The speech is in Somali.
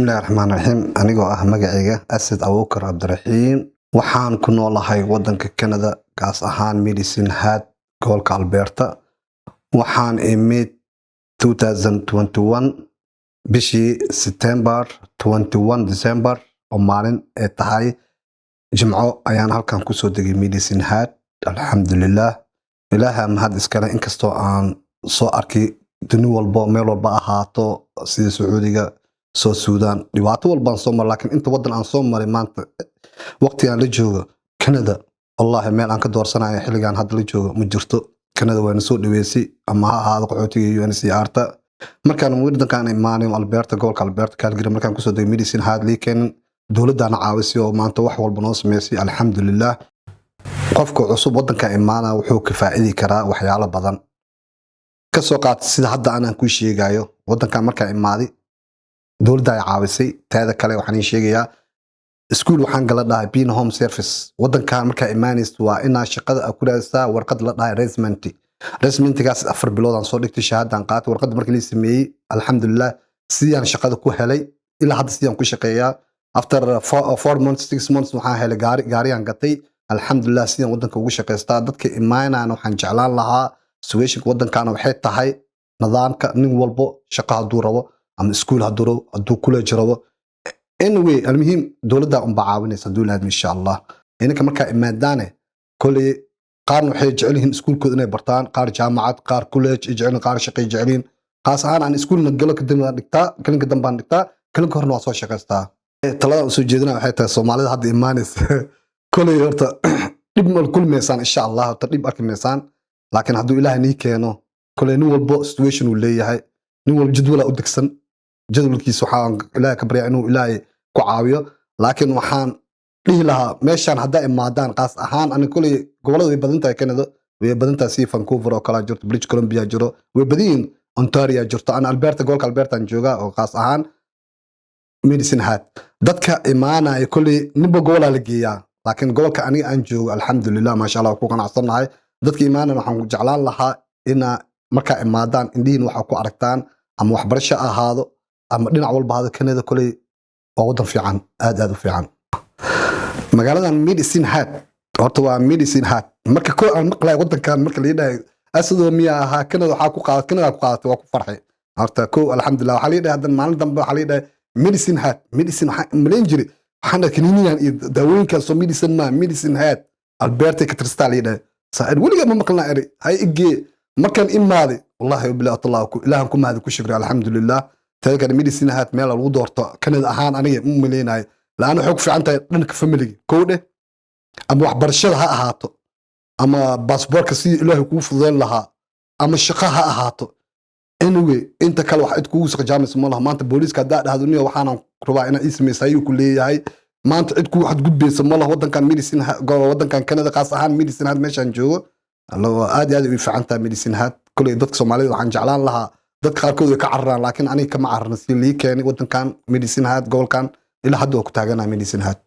Bismillahi Raxmaan Raxiim. Anigoo ah magacayga Asad Abuukar Cabdiraxiim, waxaan ku noolahay wadanka Canada, gaar ahaan Medicine Hat, gobolka Alberta. Waxaan imid 2021 bishii September 21, December oo maalin ay tahay Jimco ayaan halkan kusoo degay Medicine Hat. Alxamdulilah, Ilaaha mahad iskale. Inkastoo aan soo arkay duni walbo, meel walba ahaato, sida Sacuudiga, soo Suudaan, dhibaato walbaan soo maray, laakiin inta wadan aan soo maray, maanta waqtigaan la joogo Canada, wallahi meel aan ka doorsanayo xilligaan hadda la joogo ma jirto. Canada waana soo dhaweysay, ama ha ahaado qaxootiga UNHCR ta. Markaan wadankaan imaanay Alberta, gobolka Alberta, Calgary markaan kusoo degay, Medicine Hat lii keenin, dowladdaana caawisay oo maanta wax walba noo sameysay, alxamdulilah. Qofka cusub wadanka imaana wuxuu ka faa'idi karaa waxyaalo badan. Kasoo qaata sida hadda anaan kuu sheegayo, wadankan markaan imaaday dowladda ay caawisay. Teeda kale, waxaan ii sheegayaa iskuul waxaan gala dhahay Pin Home Service. Wadankan markaa imaanaysa waa inaa shaqada aad ku raadsataa warqad la dhahay residency. Residencygaas 4 bilood aan soo dhigtay, shahaadaan qaatay. Warqadda markii lii sameeyey, alxamdulilah, sidii shaqada ku helay ilaa hadda sidii ku shaqeeyaa. After 4 months, 6 months waxaan helay gaari, gaariyaan gatay. Alxamdulilah, sidaan wadanka ugu shaqaystaa. Dadka imaanayana waxaan jeclaan lahaa, situationka wadankaana waxay tahay nidaamka nin walbo shaqo hadduu rabo ama iskuul hadduu rabo, hadduu college rabo, anyway, almuhiim dowladda unbaa caawinaysa hadduu laadmo, insha Allah. Ininka markaa imaadaane, koley qaarna waxay jecel yihiin iskuulkooda inay bartaan, qaar jaamacad, qaar college ay jecel yihiin, qaar shaqay jecel yihiin. Qaas ahaan aan iskuulna galo, kadib aan dhigtaa, kalinka dambaan dhigtaa, kalinka horena waa soo shaqaystaa. Talada usoo jeedina waxay tahay Soomaalida hadda imaanaysa, koley horta dhib ma kulmaysaan, insha Allah. Horta dhib arki maysaan, laakiin hadduu Ilaahay nii keeno, koley nin walbo situation uu leeyahay, nin walbo jadwalaa u degsan. Jadwalkiisa waxaan Ilaahay ka baryaa inuu Ilaahay ku caawiyo. Laakiin waxaan dhihi lahaa, meeshaan haddaa imaadaan, qaas ahaan ani koley gobollada way badan tahay, Canada way badan tahay, si Vancouver oo kalaa jirto, British Columbia jiro, way badan yihiin, Ontario jirto. Ana Alberta, gobolka Albertaan joogaa oo qaas ahaan Medicine Hat. Dadka imaanaya koley ninba gobolaa la geeyaa, laakiin gobolka aniga aan joogo, alxamdulilah, maasha Allah, ku qanacsannahay. Dadka imaanana waxaan jeclaan lahaa inaa markaa imaadaan indhihiin waxaa ku aragtaan, ama waxbarasho ahaado ama dhinac walba ahaado. Canada koley waa wadan fiican, aad aad u fiican. Magaaladan Medicine Hat horta waa Medicine Hat. Marka ko aan maqlay wadankan, marka la dhahay asadoo miyaa ahaa Canada, waxaa ku qaadat Canada ku qaadatay, waa ku farxay horta ko, alxamdulilah. Waxaa la dhahay haddan maalin dambe waxaa la dhahay Medicine Hat. Medicine waxaan malayn jiray, waxaan dhahay kaniiniyan iyo daawooyinkan soo medicine ma Medicine Hat Alberta ka tirstaa la dhahay saair weligaa ma maqlnaa eri hay igee. Markaan imaaday, wallahi bilahi allah, Ilaahan ku mahadi, ku shukri, alxamdulilah. Teeda kale, Medicine Hat meel lagu doorto Canada ahaan aniga ma maleynayo laana waxay ku fiican tahay dhanka familiga kow dheh, ama waxbarashada ha ahaato, ama baasboorka sidii Ilaahay kuu fududeyn lahaa, ama shaqo ha ahaato. Anyway, inta kale wax cid kugu saqjaamaysa ma laha. Maanta booliiska haddaa dhahdo, "Niyo, waxaanan rabaa inaa ii samaysa," ayuu ku leeyahay. Maanta cid kuu xadgudbaysa ma laha wadankan Medicine, wadankan Canada, qaas ahaan Medicine Hat meeshaan joogo. Aad iyo aad ay u fiican tahay Medicine Hat. Koley dadka Soomaalida waxaan jeclaan lahaa, dadka qaarkood way ka cararaan, laakiin aniga kama cararna. Si lii keenay wadankan Medicine Hat, gobolkan, ilaa hadda waa ku taaganaha Medicine Hat.